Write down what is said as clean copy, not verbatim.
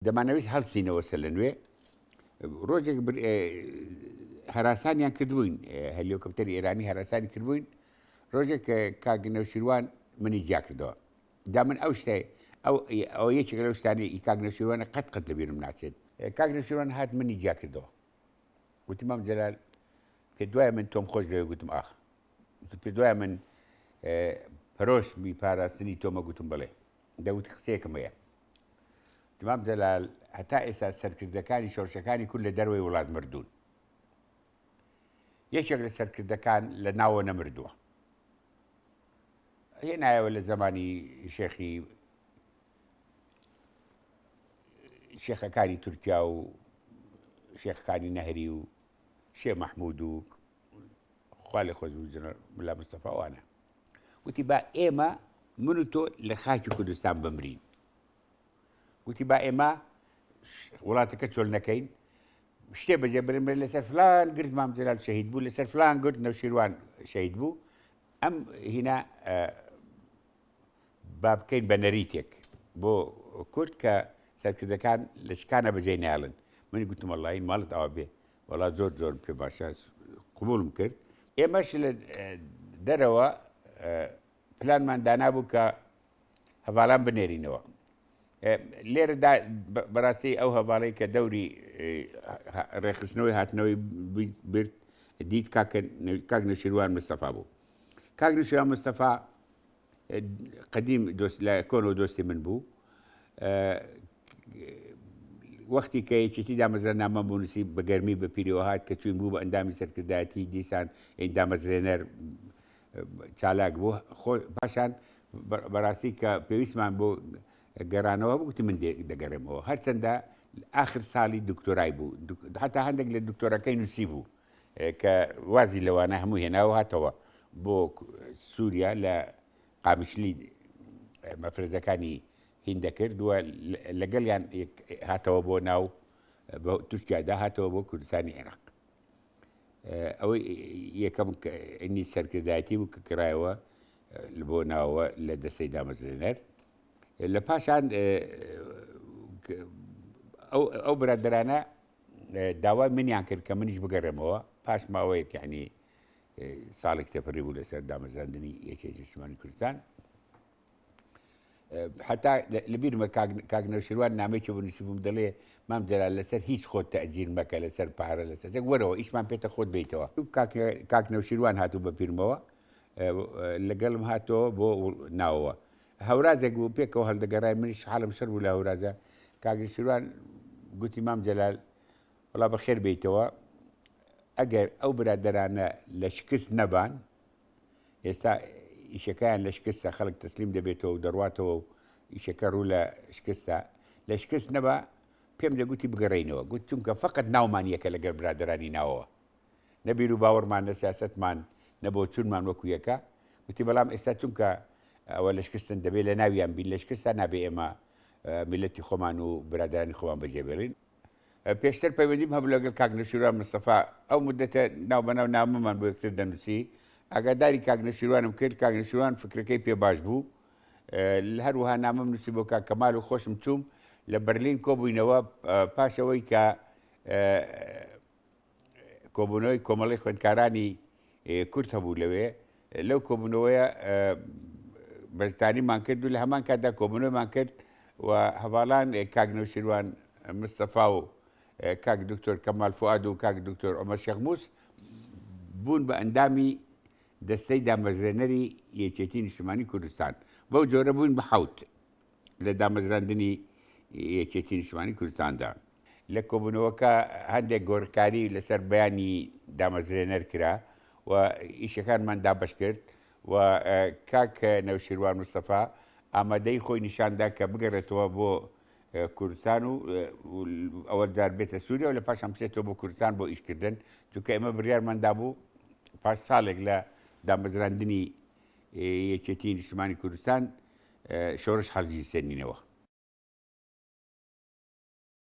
دەمانەویست هەڵسینەوە سەرلەنوێ. ڕۆژێک هەراسانیان کردبووین، هەلیۆکۆپتەری ئێرانی هەراسانی کردبووین. ڕۆژێک کاک نەوشیروان منی جیا کردەوە. جا من ئەو شتە ئەو ئەوە یەکێک لەو شتانەی ئی کاک نەوشیروانە قەت قەت لەبیرم ناچێت. کاک نەوشیروان هات منی جیا کردەوە. گوتی مام جەلال پێت وایە من تۆم خۆش دەوێت؟ گوتم ئاخ. گوتی پێت وایە من پەرۆشمی پاراستنی تۆمە؟ گوتم بەڵێ. دەگوتی قسەیەکم هەیە. مام جەلال هەتا ئێستا سەرکردەکانی شۆڕشەکانی کورد لە دەرەوەی وڵات مردوون. یەکێک لە سەرکردەکان لە ناوە نەمردووە. هێنایەوە لە زمانی شێخی شێخەکانی تورکیا و شێخەکانی نەهری و شێ مەحمود و خوا لێ خۆش بوو جەنەر ملا مستەفا وانە. گوتی با ئێمە من و تۆ لە خاکی کوردستان بمرین. گوتی با ئێمە وڵاتەکە چۆل نەکەین، شتێ بەجێ برن برن لەسەر فلان گرد مام جەلال شەهید بوو، لەسەر فلان گرد نەوشیروان شەهید بوو. ئەم هینا با بکەین بە نەریتێک بۆ کورد کە سەرکردەکان لە شکانە بەجێ نایڵن. من گوتم وەڵی ماڵت ئاوا بێ، وەڵا زۆر زۆر پێ باشە، قبوڵم کرد. ئێمەش لە دەرەوە پلانمان دانابوو کە هەڤالان بنێرینەوە. لێرەدا بەڕاستی ئەو هەڤاڵەی کە دەوری ڕێکخستنەوەی هاتنەوەی برد دیت کاک نەوشیروان مستەفا بوو. کاک نەوشیروان مستەفا قەدیم دۆست لە کۆنەوە دۆستی من بوو. وەختی کە یەکێتی دامەزرا نامەم بۆ نووسی، بە گەرمی بە پیرەوە هات کە چوین بوو بە ئەندامی سەرکردایەتی، دیسان دامەزرێنەر چالاک بوو. خۆ پاشان بەڕاستی کە پێویستمان بۆ گەڕانەوە بوو گوتی من دەگەڕێمەوە، هەرچەندە ئاخر ساڵی دکتۆرای بوو، حتا هەندێک لە دکتۆرەکەی نووسی بوو کە وازی لەوانە هەموو هێناوە هاتەوە بۆ سووریا لە قامیشلی مەفرەزەکانی هین دەکرد و لەگەڵیان هاتەوە بۆ ناو تورکیادا هاتەوە بۆ کوردستانی عێراق. ئەوەی یەکەم ئینی سەرکردایەتی بوو کە کرایەوە بۆ ناوە لە دەستەی دامەزرێنەر. لە پاشان ئەو برادەرانە داوای منیان کرد کە منیش بگەڕێمەوە پاش ماوەیەک، یعنی ساڵێک تێپەڕی بوو لەسەر دامەزراندنی یەکێتی نیشتمانی کوردستان. حتا لەبیرمە کاک نەوشیروان نامەیەکی بۆ نووسیبووم دەڵێ مام جەلال لەسەر هیچ خۆت تەئجیل مەکە، لەسەر پارە لەسەر شتێک وەرەوە ئیشمان پێتە خۆت بیتەوە. کاک نەوشیروان هاتوو بە پیرمەوە لەگەڵم هاتەوە بۆ ناوەوە هەورازێک بوو پێکەوە هەڵدەگەڕای، منیش حاڵم شەر بوو لە هەورازە. کاک نەوشیروان گوتی مام جەلال وەڵا بەخێر بیتەوە، ئەگەر ئەو برادەرانە لە شکست نەبان، ئێستا ئیشەکەیان لە شکستە، خەڵک تەسلیم دەبێتەوە و دەڕواتەوە و ئیشەکە ڕوو لە شکستە، لە شکست نەبا پێم دەگوتی بگەڕێینەوە، گوت چونکە فەقەت ناومان یەکە لەگەڵ برادەرانی ناوەوە، نە بیر و باوەڕمان نە سیاسەتمان نە بۆچوونمان وەکو یەکە، گوتی بەڵام ئێستا چونکە ئەوە لە شکستن دەبێ لە ناویان بین، لە شکستا نابێ ئێمە میللەتی خۆمان و برادەرانی خۆمان بەجێ بێڵین. پێشتر پەیوەندیم هەبوو لەگەڵ کاک نەوشیروان مستەفا، ئەو مودەتە ناوبەناو نامەمان بۆ یەکتر دەنووسی، ئاگاداری کاک نەوشیروانم کرد، کاک نەوشیروان فکرەکەی پێ باش بوو، هەروەها نامەم نووسی بۆ کاک کەمال و خۆشم چووم لە بەرلین کۆبووینەوە، پاش ئەوەی کە کۆبوونەوەی کۆمەڵەی خوێندکارانی کورد هەبوو لەوێ، لەو کۆبوونەوەیە بەشداریمان کرد و لە هەمان کاتدا کۆبوونەوەمان کرد و هەڤاڵان کاک نەوشیروان مستەفا و کاک دکتۆر کەمال فوئاد و کاک دکتۆر عومەر شێخ مووس بوون بە ئەندامی دەستەی دامەزرێنەری یەکێتی نیشتمانی کوردستان. بەو جۆرە بووین بە حەوت لە دامەزراندنی یەکێتی نیشتمانی کوردستاندا. لە کۆبوونەوەکە هەندێک گۆڕکاری لەسەر بەیانی دامەزرێنەر کرا و ئیشەکانمان دابەش کرد و کاک نەوشیروان مستەفا ئامادەی خۆی نیشاندا کە بگەڕێتەوە بۆ کوردستان و ئەوە جار بێتە سووریا و لە پاشان بچێتەوە بۆ کوردستان بۆ ئیشکردن، چونکە ئێمە بڕیارمان دابوو پاش ساڵێک لە دامەزراندنی یەکێتی نیشتمانی کوردستان شۆڕش هەڵگیرسێنینەوە.